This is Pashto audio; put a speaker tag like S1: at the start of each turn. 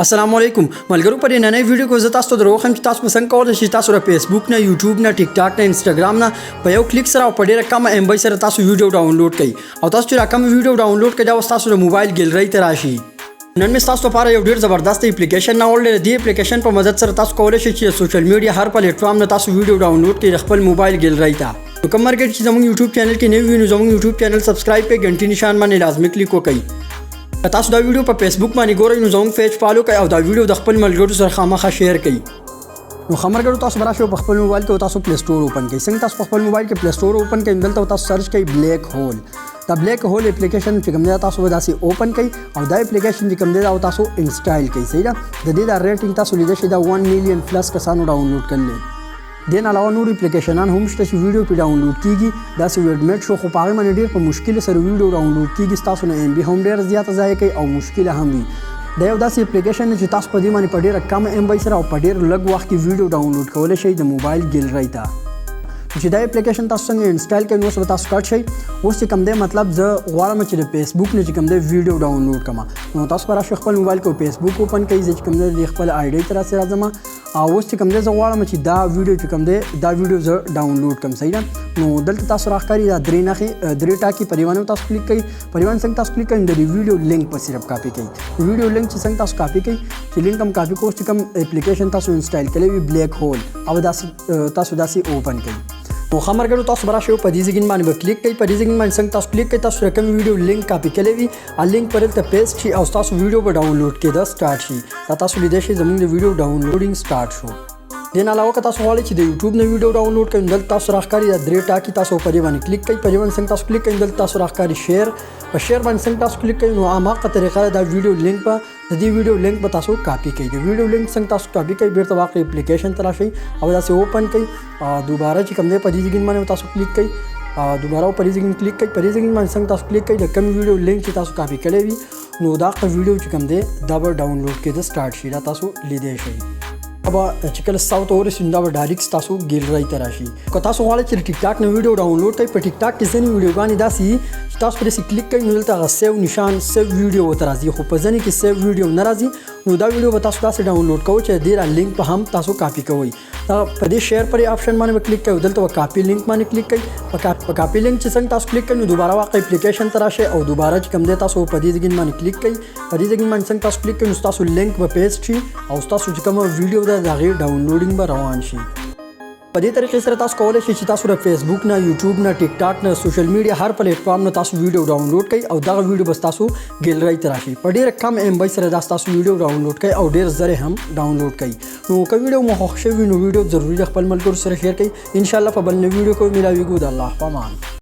S1: السلام علیکم ملګرو، په دې نننۍ ویډیو کې زه تاسو ته دروښیم چې تاسو به څنګه کولی شئ تاسو له فیسبوک نه، یوټیوب نه، ټیک ټاک نه، انسټاګرام نه په یو کلیک سره او په ډیره کمه MB سره تاسو ویډیو ډاونلوډ کړئ او تاسو چې دا کوم ویډیو ډاونلوډ کړئ، دا اوس تاسو د موبایل ګیلرۍ ته راشي. نن مې ستاسو لپاره یو ډیر زبردست اپلیکیشن راوړلی. د دې اپلیکیشن په مدد سره تاسو کولی شئ چې سوشل میډیا هر پلیټفارم نه تاسو ویډیو ډاونلوډ کړئ د خپل موبایل ګیلرۍ ته. نو کوم ملګري چې زموږ یوټیوب چینل کې نوي وي، نو زموږ یوټیوب چینل سبسکرایب کړئ، ګنټي نشان باندې لازمي کلیک وکړئ. که تاسو دا ویډیو په فیسبوک باندې ګورئ، نو زموږ پیج فالو کړئ او دا ویډیو د خپل ملګرو سره خامخا شیر کړئ. نو ښه ملګرو، تاسو به راشئ، په خپل موبایل کې تاسو پلی سټور اوپن کړئ. څنګه تاسو په خپل موبایل کې پلی سټور اوپن کړئ، دلته تاسو سرچ کړئ بلیک هول. دا بلیک هول اپلیکیشن چې کوم دی، تاسو به داسې اوپن کړئ او دا اپلیکیشن چې کوم دی، دا تاسو انسټال کړئ. صحیح ده. د دې دا ریټینګ تاسو لیدای شئ، دا 1 میلیون پلس کسانو ډاونلوډ کړل. دې نه علاوه نور اپلیکیشنان هم شته چې ویډیو پې ډاونلوډ کیږي، داسې ویډمیټ شو، خو په هغې باندې ډېر په مشکل سره ویډیو ډاونلوډ کیږي، ستاسو نه MB هم ډېر زیاته ضایع کوي او مشکله هم وي. دا یو داسې اپلیکیشن دی چې تاسو په دې باندې په ډېره کمه MB سره او په ډېر لږ وخت کې ویډیو ډاونلوډ کولی شئ د موبایل ګیلرۍ ته. چې دا اپلیکیشن تاسو څنګه انسټال کړئ، نو اوس به تاسو کټ شئ. اوس چې کوم دی، مطلب زه غواړم چې د فیسبوک نه چې کوم دی ویډیو ډاونلوډ کړم، نو تاسو به راشئ، خپل موبایل کې فیسبوک اوپن کړئ. زه چې کوم دی د خپل آی ډي ته راسې راځم او اوس چې کوم دی زه غواړم چې دا ویډیو چې کوم دی، دا ویډیو زه ډاونلوډ کړم. صحیح ده. نو دلته تاسو راښکاري دا درې نښې، درې ټاکي، په دې باندې تاسو کلیک کړئ. په دې باندې څنګه تاسو کلیک کړئ، د دې ویډیو لینک په صرف کاپي کړئ. ویډیو لینک چې څنګه تاسو کاپي کړئ، چې لینک هم کاپي کوو، چې کوم اپلیکیشن تاسو انسټال کړی وي بلیک هول، او داسې تاسو داسې اوپن کړئ. نو ښه ملګرو، تاسو به راشئ، په دې ځای باندې به کلیک کړئ. په دې ځای باندې څنګه تاسو کلیک کړئ، تاسو کوم ویډیو لینک کاپي کړی وي، ا لینک پر دلته پیسټ شي او تاسو ویډیو به ډاونلوډ کېده سٹارټ شي. دا تاسو لیدای شئ، زموږ د ویډیو ډاونلوډینګ سٹارټ شو. دې نه علاوه که تاسو غواړئ چې د یوټیوب نه ویډیو ډاونلوډ کړئ، دلته تاسو راښکاري دا درې ټاکي، تاسو په دې باندې کلیک کړئ. په دې باندې څنګه تاسو کلیک کړئ، دلته تاسو راښکاري شیر. په شیر باندې څنګه تاسو کلیک کړئ، نو هماغه طریقه دا ویډیو لینک په د دې ویډیو لینک به تاسو کاپي کړئ. د ویډیو لینک څنګه تاسو کاپي کړئ، بیرته واقع اپلیکیشن ته راشئ او داسې اوپن کړئ. دوباره چې کوم دی په دې ځای باندې تاسو کلیک کړئ. دوباره په دې ځای کلیک کړئ. په دې ځای باندې څنګه تاسو کلیک کړئ، د کوم ویډیو لینک چې تاسو کاپي کړی وي، نو دا ویډیو چې کوم دی، دا به ډاونلوډ کېده سٹارټ شي. دا تاسو لیدای شئ. به چې کله ستاسو ته ورسي، نو دا به ډایرکټ ستاسو ګیلرۍ ته راشي. که تاسو غواړئ چې ټیک ټاک نه ویډیو ډاونلوډ کړئ، په ټیک ټاک کې ځینې ویډیوګانې داسې دي چې تاسو پرې کلیک کړئ، نو دلته هغه سیو نشان، سیو ویډیو ورته راځي، خو په ځینې کې سیو ویډیو نه راځي. نو دا ویډیو به تاسو داسې ډاونلوډ کوئ چې دې را لینک به هم تاسو کاپي کوئ. دا په دې شیر پر آپشن باندې به کلیک کوئ، دلته به کاپي لینک باندې کلیک کړئ. په کاپي لینک چې څنګه تاسو کلیک کړئ، نو دوباره واقع اپلیکیشن ته راشئ او دوباره چې کوم دی تاسو په دې ځای باندې کلیک کړئ. په دې ځای باندې څنګه تاسو کلیک کړئ، نو تاسو لینک به پیسټ شي او تاسو چې کومه ویډیو ده، د هغې ډاونلوډینګ به روان شي. په دې طریقې سره تاسو کولی شئ چې تاسو د فیسبوک نه، یوټیوب نه، ټیک ټاک نه، سوشل میډیا هر پلیټفارم نه تاسو ویډیو ډاونلوډ کړئ او دغه ویډیو به تاسو ګیلرۍ ته راشي. په ډیره کم MB سره دا تاسو ویډیو ډاونلوډ کړئ او ډیر زر هم ډاونلوډ کړئ. نو که ویډیو مو خوښ شوي، نو ویډیو ضروري د خپل ملګرو سره شیر کړئ. ان شاء الله په بل نوي ویډیو کې ملاویږو. د الله په امان.